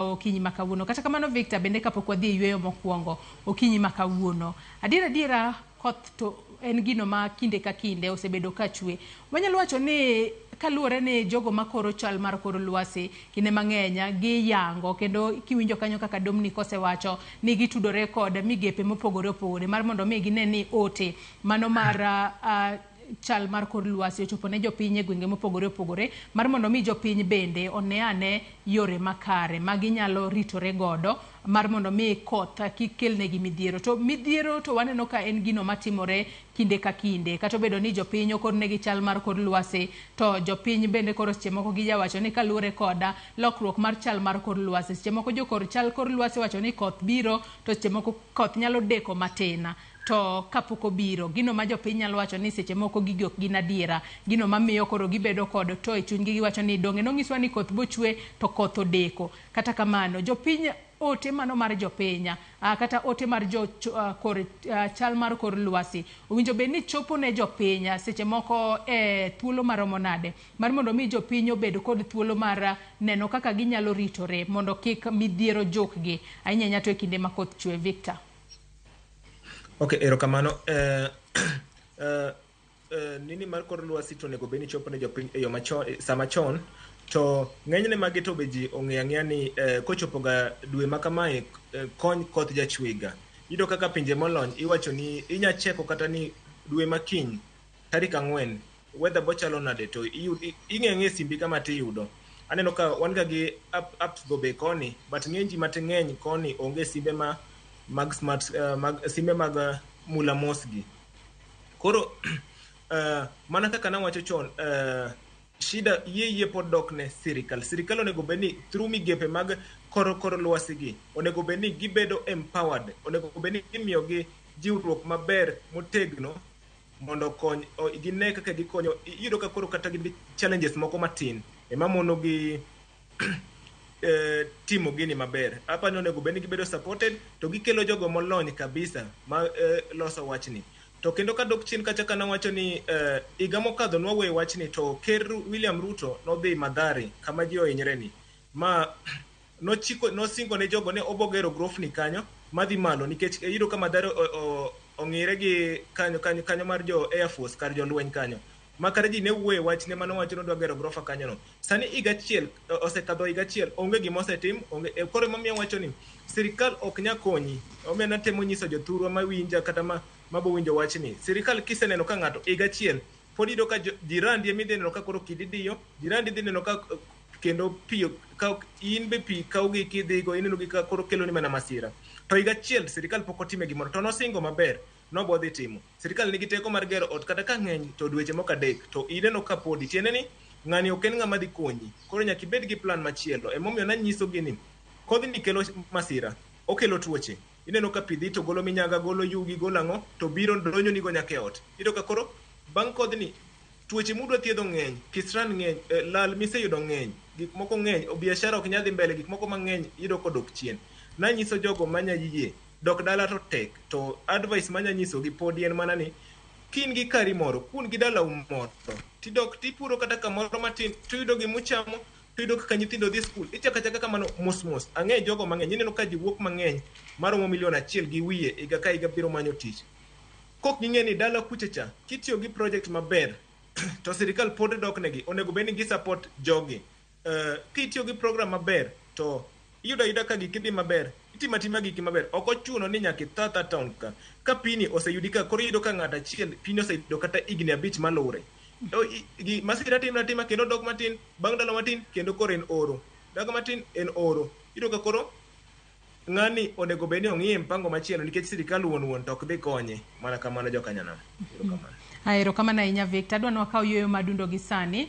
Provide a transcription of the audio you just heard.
Okinyi ma kawuono. Kata kamano Victor, bende kapok wadhi e yueyo mokwongo okinyi ma kawuono, adier adiera koth to en gino ma kinde ka kinde osebedo ka chwe. Wanyalo wacho ni kaluwore ni jogo makoro chal mar kor lwasi kinde mang'eny giyango kendo kiwinjo kanyo kaka Dominic osewacho ni gitudore kod migepe mopogore opogore mar mondo mi gine ni ote mano mar chal mar kor lwasi ochopo ne jopiny e gwenge mopogore opogore mar mondo mi jopiny bende one ane yore makare ma ginyalo ritore godo mar mondo mi koth kik kelnegi midhiero. To midhiero to waneno ka en gino matimore kinde ka kinde kata obedo ni jopiny okornegi chal mar kor lwasi to jopiny bende koro seche moko gijawacho ni kaluwore koda lokruok mar chal mar kor lwasi seche moko jokor chal kor lwasi wacho ni koth biro to seche moko koth nyalo deko matin to kapok obiro gino ma jopiny nyalo wacho ni seche moko gigi ok gin adiera gino mamiyo koro gibedo kod to e chunygi giwacho ni donge nonyiswa ni koth bochwe to koth odeko kata kamano jopiny ote mano mar jopiny kata ote mar jo kor chal mar kor lwasi owinjo bed ni chopo ne jopiny seche moko e thuolo maromo nade mar mondo mi jopiny obed kod thuolo mar neno kaka ginyalo ritore mondo kik midhiero jukgi ahinya ahinya to e kinde ma koth chwe. Victor. Ok, erokamano. Nini mar kor lwasi to onego bed ni chopo ne jopiny e yo machon, sama chon to ng'enyne magi to be ji ong'eyo ang'eya ni kochopo ga dwe ma kamae kony koth jachwega. Iyudo kaka pinje molony iwacho ni inya cheko kata ni dwe ma kiny tarik 4 weather bochalo nade to ing'e ang'e simbi kama tiyudo. Aneno ka wan ga gi apps go be koni but ng'eny ji mang'eny koni onge simbe ma mag smart mag simbe mag mula mos gi. Koro mana kaka nawacho chon shida yie pod dok ne sirikal. Sirikal onego bed ni through migepe mag kor lwasi gi onego bed ni gibedo empowered, onego bed ni imiyo gi jiwruok maber motegno mondo okony gine kaka gikonyo. Iyudo ka koro kata gin gi challenges moko matin ema mono gi timo gini maber. Apa ni onego bed ni gibedo supported to gikelo jogo molony kabisa ma loso wachni. To kendo kadok chien kacha ka nawacho ni higa mokadho nwawuoye wachni to Ker William Ruto nodhi Mathare kama ji ohinyre ni ma nochiko nosingo ne jogo ni obogero grofni kanyo madhi malo nikech iyudo ka Mathare ong'ire gi kanyo kanyo kanyo mar jo Air Force kar jolweny kanyo ma kata ji ne wuoye wachne mane owacho ni odwa gero grofa kanyo no. Sani higa achiel osekadho higa achiel onge gima osetim onge koro emomiyo awacho ni sirikal ok nya konyi. Omiyo natemo nyiso jothurwa mawinja kata mabo winjo wachni. Sirikal kiseneno ka ng'ato higa achiel pod iyudo ka jirandi ema idhi neno ka koro kidi diyo, jirandi dhi neno ka kendo pi ka in be pi kaw gi kidhigo ineno gi ka koro keloni mana masira. To higa achiel sirikal pok otime gimoro to nosingo maber nobo dhi timo. Sirikal nigi teko mar gero ot kata ka ng'eny to dweche moko 3 to ineno ka podi tiende ni ng'ani ok en ng'ama dhi konyi. Koro nyaka ibed gi plan machielo. Emomiyo nanyiso gi ni kodhni kelo masira, okelo tuoche. Ineno ka pi dhi to golo minyaga, golo yugi, golo ang'o to biro donjo nigo nyaka e ot. Iyudo ka koro bang' kodhni tuoche mudwa thiedho ng'eny, kisran ng'eny, lal miseyudo ng'eny, gik moko ng'eny, biashara ok nyal dhi mbele, gik moko mang'eny iyudo kodok chien. Nanyiso jogo manya yie dok dala to tek to advice manya nyisogi podi en mana ni kin gi kari moro, kun gi dalau moro, tidok tipuro kata kamoro matin tiyudo gimuchamo, tiyudo kaka nyithindo dhi skul, ichako achaka kamano mos mos. Ang'eyo jogo mang'eny, ineno ka ji wuok mang'eny maromo milion 1 gi wiye higa ka higa biro manyo tich. Kok ging'e ni dala kucha cha, kitiyo gi project maber to sirikal pod dok negi, onego bed ni gi support jogi. Kitiyo gi program maber to iyudo ayuda ka giki dhi maber, itimo atima giki maber. Ok ochuno ni nyaka itho atha town ka. Ka pini oseyudi ka, koro iyudo ka ng'ato achiel pini oseyudo kata higni 5 malure. Masira timre atima kendo dok matin, bang' ndalo matin kendo koro en oro. Dok matin en oro. Iyudo ka koro ng'ani onego bed ni ong'iye mpango machielo nikech sirikal wuon wuon to ok dhi konye. Mana kamano jokanyanam. Erokamano. Erokamano ahinya Victor. Adwa ni wakaw yueyo madundo gi sani.